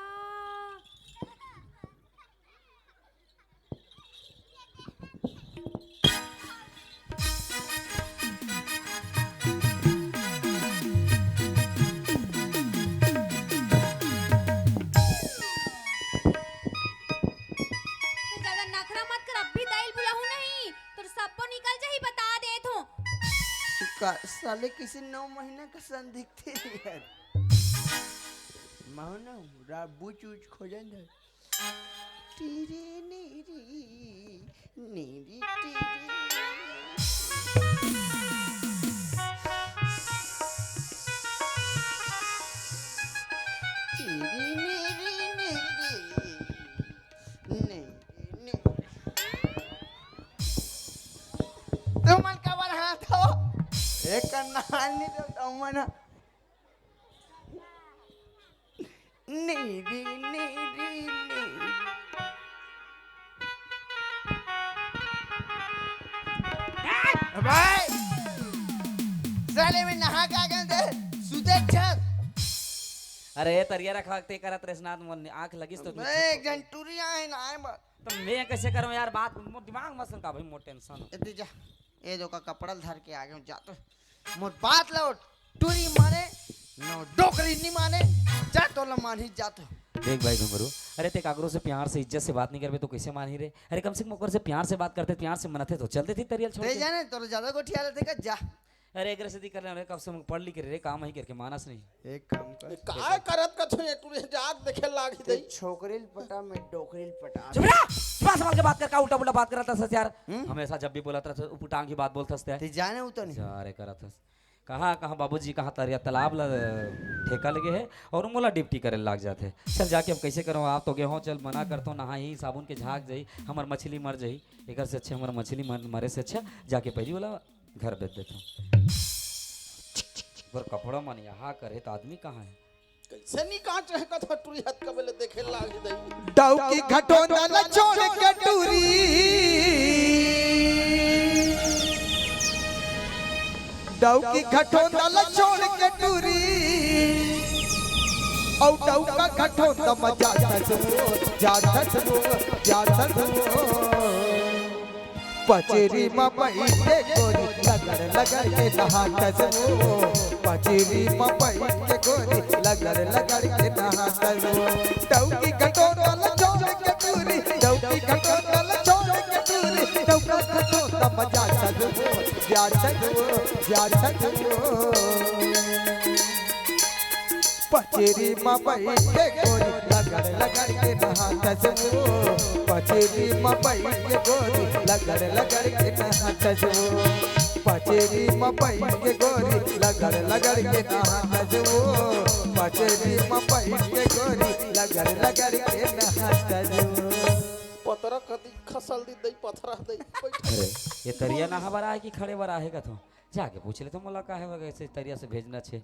तो ज्यादा नखरा मत कर, अभी दाई ल बुलाहूँ नहीं, तोर सब्बो निकल जाही, बता देत हों। साले किसी नौ महीना का सन दिखते नहीं यार। मानो रा बूच ऊच खोजन दे। टीरी नीरी, नीरी टीरी। टीरी नीरी नीरी। नीरी नीरी। तुमन काबर हाथ हो? एक कन्ना हाथ नहीं दो तुमन। नीरी, नीरी, नीरी। अबे! साले में नहा के आ गए थे, सुते छत। अरे, तरिया रखा ते करत रेस ना, मोर आँख लगिस तो मैं एक जन टुरी आए ना आए बा। तो मैं कैसे करूँ यार, बात मोर दिमाग मत सन का भाई, मोर टेंशन। ए, तू जा, ए दो का कपड़ा धर के आ गए, जा तो। मोर बात लो, टूरी माने, नो डोकरी नहीं माने, जा तो ला मानही जा तो। देख भाई घुंगरू, अरे ते काकरो से प्यार से इज्जत से बात नहीं करबे तो कैसे मानही रे? अरे कम से कम ओकर से प्यार से बात करते, प्यार से मनते तो चलते थी तरियल छोड़ ते के। जाने तोर ज्यादा गोठिया लेते का जा। अरे एकरे से दी कर ले, अरे कब से हम पढ़ लिख रे, काम ही करके मानस नहीं। एक काम कर। काय करत का छो, एक टूरी जाग देखे लागी ते दई। छोकरील पटा में डोकरील पटा। चुप रह, जबान संभाल के बात कर, का उल्टा पुल्टा बात करत हस यार। हम्म? हमेशा जब भी बोलत रहत हस, उपुटांग ही बात बोलत हस ते। ते जाने उ तो नहीं। जा रे करत हस। कहाँ, कहाँ बाबूजी, कहाँ तरिया तालाब ला ठेका लगे है और मोला ड्यूटी करे लाग जाते। चल जाके हम कैसे करो, आप तो गे हो, चल मना करतो, नहा ही साबुन के झाग जाई, हमर मछली मर जाई। एकर से अच्छे हमर मछली मर, मरे से अच्छा जाके पहली वाला घर बेच देता हूँ। पर कपड़ा मन यहाँ करे तो आदमी कहाँ है? कैसे नहीं कांच है कथा टूरी हाथ का बेले देखे लागी दई। डौकी घटोंदा ला छोड़ के टूरी, डौकी घटोंदा ला छोड़ के टूरी, औ डौका घटोंदा म जाथस वो, जाथस वो, जाथस वो। पचरी म बइठ के गोरी लगड़ लगड़ के नहाथस वो। पचरी म बइठ के गोरी लगड़ लगड़ के नहाथस वो। डौकी घटोंदा ला छोड़ के टूरी, डौकी घटोंदा ला छोड़ के टूरी, डौका घटोंदा म जाथस वो, जाथस वो, जाथस वो। पचरी म बइठ के गोरी लगड़ लगड़ के नहाथस वो। पचरी म बइठ के गोरी लगड़ लगड़ के नहाथस वो। पचरी म बइठ के गोरी लगड़ लगड़ के नहाथस वो। पचरी म बइठ के गोरी लगड़ लगड़ के नहाथस वो। पतरा कती खसल दी दई, पथरा दई, बैठ। अरे, ये तरिया नहा बर आए कि खड़े बर आए कथो? जाके पूछ ले तो मोला काहे वगैरह से तरिया से भेजना छे।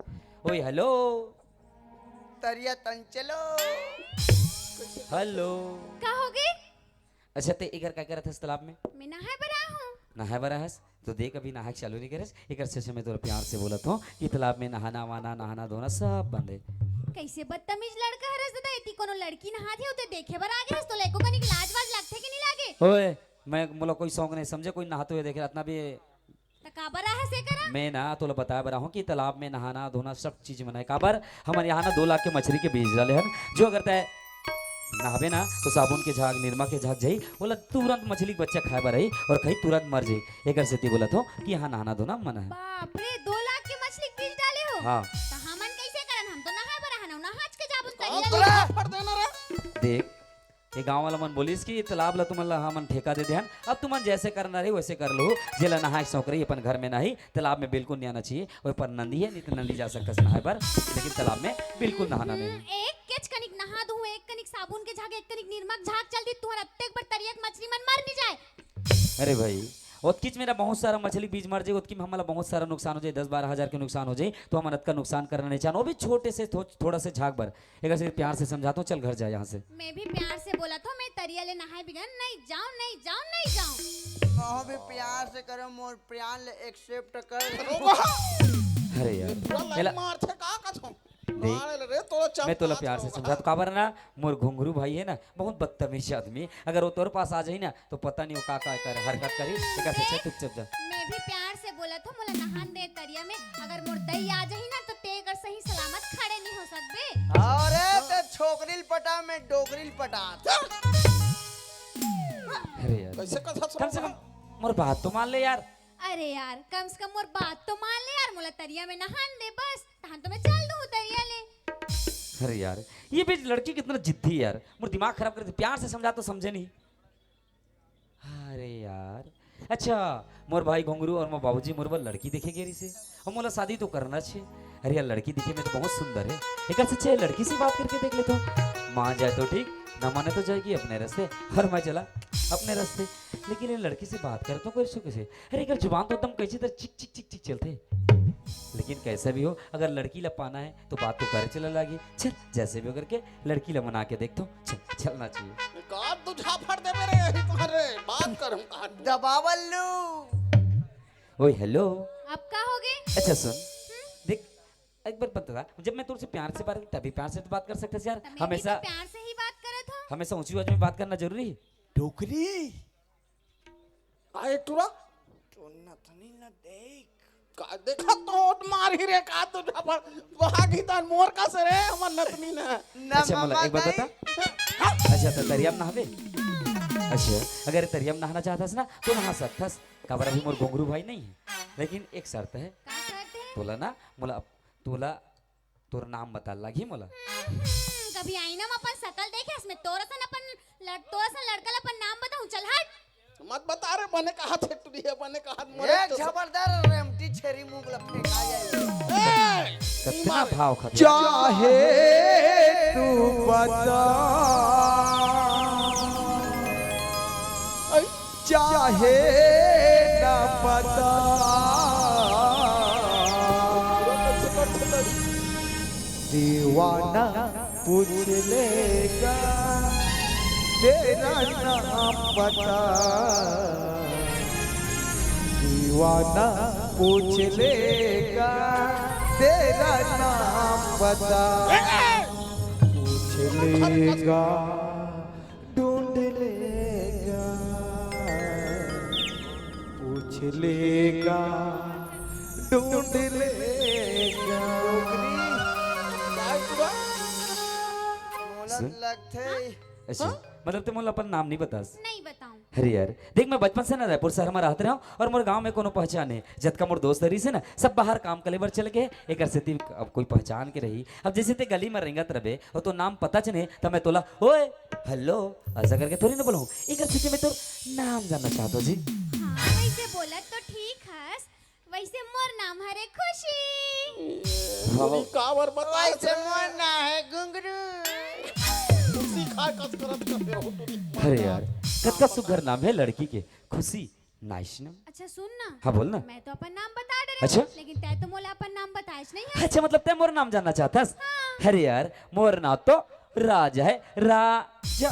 ओए, हेलो। तरिया तन चलो। हेलो। का होगे? अच्छा, ते इकर का करत हस तालाब में? मैं नहाए बर आए हूँ। नहाए बर आए हस? तो देख, अभी नहाए के चालू नहीं करस। इकर से, से मैं तोला प्यार से बोलत हूँ कि तालाब में नहाना वाना, नहाना धोना सब बंद है। कैसे बदतमीज लड़का हरस दादा, एती कोनो लड़की नहात हे, उते देखे बर आ गे हस, तोला एको कनिक लाज वाज लगथे कि नहीं लागे? ओए, मैं, मोला कोई शौक नहीं समझे, कोई नहाते हुए देखे, इतना भी त काबर आए हस एकरा? मैं ना तोला बताए बर आहूं कि तालाब में नहाना धोना सब चीज मना है। काबर? हमर यहाँ ना दो लाख के मछली के बीज डाले हन, जो अगर तय नहाबे ना तो साबुन के झाग, निरमा के झाग जाही, ओला तुरंत मछली के बच्चा खाए बर आही और खाही तुरंत मर जाही। एकर सेती बोलत हो कि यहाँ नहाना धोना मना है। बाप रे, दो लाख के मछली के बीज डाले हो? हाँ। त हमन कैसे करन? हम तो नहाए बर आहन, नहाच के जाबन तरिया ले। फट देना रे। देख, ये गांव वाला मन बोलिस कि ये तालाब ला तुमन ला हमन ठेका दे देहन, अब तुमन जैसे करना रही वैसे कर लो, जेला नहाए के शौक रही अपन घर में नहाही, तालाब में बिल्कुल नहीं आना चाहिए। ओए पर नंदी है, नहीं तो नंदी जा सकता है नहाए बर, लेकिन तालाब में बिल्कुल नहाना नहीं है। हम्म, एक केच कनिक नहा दूं, एक कनिक साबुन के झाग, एक कनिक निरमा के झाग चल दी, तुहर अत्तेक बर तरिया के मछली मन मर नहीं जाए। अरे भाई, ओतकीच मेरा बहुत सारा मछली बीज मर जाए, ओतकी में हमला बहुत सारा नुकसान हो जाए, दस बारह हजार के नुकसान हो जाए, तो हमन अतका नुकसान करना नहीं चाहन, वो भी छोटे से थो-, थोड़ा से झाग बर। एक ऐसे प्यार से समझाता हूँ, चल घर जा यहाँ से। मैं भी प्यार से बोलत हो, मैं तरिया ले नहाए बिगर नहीं जाऊँ, नहीं जाऊँ, नहीं जाऊँ। कहो भी प्यार से करो, मोर प्यार ले एक्सेप्ट कर। अरे यार, पूरा लाइन एला मार थे का कथो? देख, मार ले रे, तोला मैं तोला चमका प्यार से चमका। समझाता हूँ, काबर ना, मोर घुंघरू भाई है ना, बहुत बदतमीज आदमी। अगर वो तोर पास आ जाही ना, तो पता नहीं वो का का कर हरकत करी। एकर से अच्छा चुपचाप जा। मैं भी प्यार से बोलत हो, मोला नहान दे तरिया में। अगर मोर दई आ जाही ना, तो ते एकर सही सलामत खड़े नहीं हो सकबे। अरे ते छोकरील पटा में डोकरील पटा। अरे यार, कैसे कथा कम से कम मोर बात तो मान ले यार। अरे यार, कम से कम मोर बात तो मान ले यार, मोला तरिया में नहान दे बस, तहन तो मैं चल दूँ तरिया ले। अरे यार, ये भी लड़की कितना जिद्दी है यार, मोर दिमाग खराब कर दे। प्यार से समझा तो समझे नहीं। अरे यार, अच्छा, मोर भाई घुंगरू और मोर बाबूजी मोर बर लड़की देखे गे रहिसे, और मोला शादी तो करना छे। अरे यार, लड़की दिखे में तो बहुत सुंदर है, एक अच्छे लड़की से बात करके देख लेता हूँ। मान जाए तो ठीक, ना माने तो जाएगी अपने रास्ते, और मैं चला अपने रास्ते। लेकिन ये लड़की से बात करता हूँ कैसे कैसे, अरे, एकर जुबान तो एकदम कैंची तरह चिक चिक चिक चिक चलथे। लेकिन कैसा भी हो, अगर लड़की ला पाना है तो बात तो करे चला लागी। चल, जैसे भी हो करके लड़की ला मना के देखता हूँ। चल, चलना चाहिए। का तू झापड़ दे मेरे, तुम्हारे बात कर हम कहा। दबावल्लू। ओए, हेलो। अब का हो गए? अच्छा सुन, देख, एक बार बता, जब मैं तुझसे प्यार से बात, तभी प्यार से तो बात कर सकते यार। तो मैं भी हमेशा तो प्यार से ही बात करत हूँ। हमेशा ऊंची आवाज में बात करना जरूरी है? डोकरी। आए टुरा। तो नथनी न देख। का देखा तो ओट मार ही रे, का तो झापड़ भागी तान मोर का से रे, हमर नथनी न। अच्छा, मोला एक बात बता। अच्छा, तो तरिया में नहाबे? अच्छा, अगर तरिया में नहाना चाहतस ना, तो नहा सकथस। काबर अभी मोर घुंगरू भाई नहीं है। लेकिन एक शर्त है। का शर्त है? तोला ना, मोला, तोला तोर नाम बता लागी मोला। हम्म, कभी आईना में अपन शकल देखे, इसमें तोर असन अपन लड़-, तोर असन लड़का ला अपन नाम बताऊं? चल हट। मत बता रे, बने कहा थे टुरी है, बने कहा मरे एक तो सब। जबरदस्त रेमटी छेरी मुंह ला फेंका जाए। ए, कितना मार। भाव खा चाहे तू बता। ऐ, चाहे ना पता, दीवाना पूछ लेगा तेरा नाम पता। दीवाना पूछ लेगा तेरा नाम पता। पूछ लेगा, ढूंढ लेगा, पूछ लेगा, ढूंढ लेगा। मोला सुन। लगथे। अच्छा, हाँ? मतलब ते मोला अपन नाम नहीं बतास? नहीं बताऊं। अरे यार, देख, मैं बचपन से ना रायपुर शहर में रहत रहा हूँ और मोर गांव में कोनो पहचान है। जतका मोर दोस्त रहिसे ना, सब बाहर काम करे बर चले गए। एकर सेती अब कोई पहचान के रही। अब जैसे ते गली में रेंगत रहे और तो नाम पता चने, तब मैं तोला, "ओए, हेलो," ऐसा करके थोड़ी ना बोलूँ। एकर सेती मैं तोर नाम जानना चाहता हूँ जी। हाँ, वैसे बोलत तो ठीक हस, वैसे मोर नाम हरे खुशी। हाँ। खुशी काबर बता वैसे से? मोर नाम है घुंगरू। खुशी खा कस करत करते हो तुम। अरे यार, कतका सुघर नाम है लड़की के, खुशी। Nice name। अच्छा सुन ना। हाँ, बोल ना। मैं तो अपन नाम बता डरे अच्छा। हूँ, लेकिन तै तो मोला अपन नाम बताएस नहीं है। अच्छा, मतलब तै मोर नाम जानना चाहतस? हाँ। अरे यार, मोर नाम तो राज है, राज।